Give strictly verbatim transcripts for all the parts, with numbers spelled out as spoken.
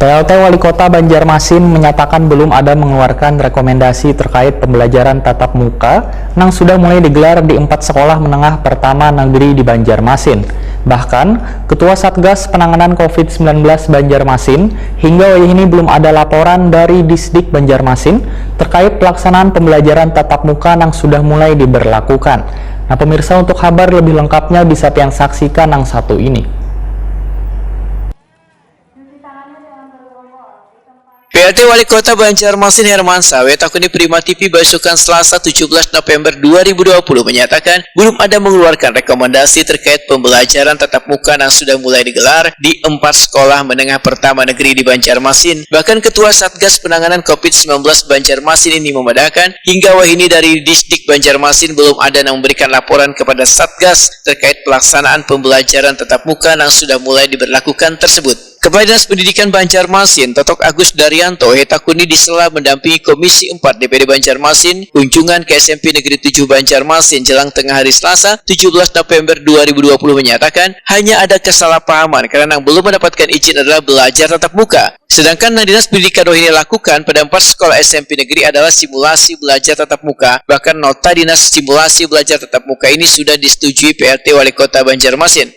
P L T Wali Kota Banjarmasin menyatakan belum ada mengeluarkan rekomendasi terkait pembelajaran tatap muka nang sudah mulai digelar di empat sekolah menengah pertama negeri di Banjarmasin. Bahkan, Ketua Satgas Penanganan covid sembilan belas Banjarmasin, hingga wayah ini belum ada laporan dari Disdik Banjarmasin terkait pelaksanaan pembelajaran tatap muka nang sudah mulai diberlakukan. Nah, pemirsa, untuk habar lebih lengkapnya bisa pian saksikan nang satu ini. P L T Wali Kota Banjarmasin Herman Sawe takuni Prima T V basukan Selasa tujuh belas November dua ribu dua puluh menyatakan belum ada mengeluarkan rekomendasi terkait pembelajaran tatap muka yang sudah mulai digelar di empat sekolah menengah pertama negeri di Banjarmasin. Bahkan Ketua Satgas Penanganan covid sembilan belas Banjarmasin ini memadahakan hingga wayah ini dari Disdik Banjarmasin belum ada yang memberikan laporan kepada Satgas terkait pelaksanaan pembelajaran tatap muka yang sudah mulai diberlakukan tersebut. Kepala Dinas Pendidikan Banjarmasin, Totok Agus Daryanto, hetakuni di sela mendampingi Komisi empat D P D Banjarmasin, kunjungan ke S M P Negeri tujuh Banjarmasin jelang tengah hari Selasa, tujuh belas November dua ribu dua puluh menyatakan, hanya ada kesalahpahaman karena yang belum mendapatkan izin adalah belajar tatap muka. Sedangkan yang Dinas Pendidikan wayah ini lakukan pada empat sekolah S M P negeri adalah simulasi belajar tatap muka. Bahkan nota dinas simulasi belajar tatap muka ini sudah disetujui P L T Wali Kota Banjarmasin.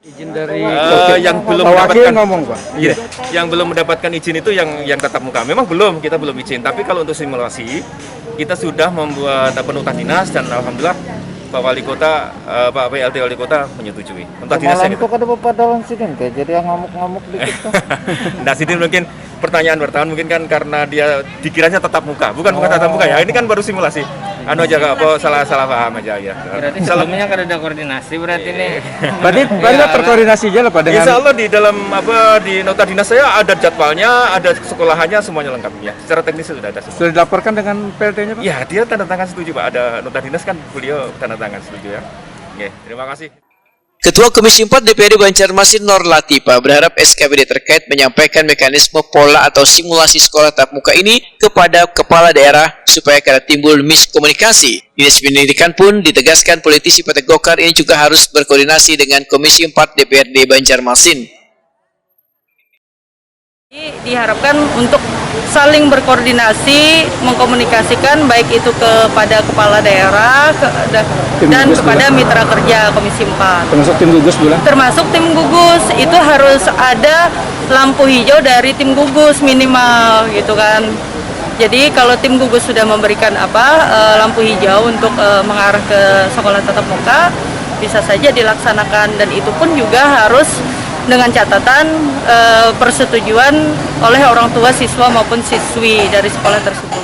Izin dari Eh, yang belum Pak Wakil mendapatkan ngomong, Pak. Gini, yang belum mendapatkan izin itu yang yang tatap muka. Memang belum, kita belum izin. Tapi kalau untuk simulasi, kita sudah membuat apa, nota dinas dan alhamdulillah Pak Wali Kota, eh, Pak P L T Wali Kota menyetujui. Nota dinasnya Malam gitu. Tuh kada bapak dalam sidin kayak jadi yang ngamuk-ngamuk dikit tuh. Nah, sidin mungkin pertanyaan wartawan mungkin kan karena dia dikiranya tatap muka, bukan bukan tatap muka ya. Ini kan baru simulasi. Anu aja apa salah salah paham aja ya. Berarti Salah- sebelumnya kada ada koordinasi berarti nih. Berarti berarti terkoordinasi aja lah Pak dengan Insya Allah di dalam apa di nota dinas saya ada jadwalnya, ada sekolahannya, semuanya lengkap ya. Secara teknis sudah ada semua. Sudah dilaporkan dengan P L T-nya, Pak? Ya, dia tanda tangan setuju, Pak. Ada nota dinas kan beliau tanda tangan setuju ya. Oke, terima kasih. Ketua Komisi empat D P R D Banjarmasin Nor Latifa berharap S K B D terkait menyampaikan mekanisme pola atau simulasi sekolah tatap muka ini kepada kepala daerah supaya kada timbul miskomunikasi. Dinas Pendidikan pun ditegaskan politisi Partai Golkar ini juga harus berkoordinasi dengan Komisi empat D P R D Banjarmasin. Diharapkan untuk saling berkoordinasi, mengkomunikasikan baik itu kepada kepala daerah ke- da- dan kepada mitra kerja Komisi empat. Termasuk tim gugus bulan. Termasuk tim gugus itu harus ada lampu hijau dari tim gugus minimal gitu kan. Jadi kalau tim gugus sudah memberikan apa eh, lampu hijau untuk eh, mengarah ke sekolah tatap muka, bisa saja dilaksanakan dan itu pun juga harus dengan catatan eh, persetujuan oleh orang tua siswa maupun siswi dari sekolah tersebut.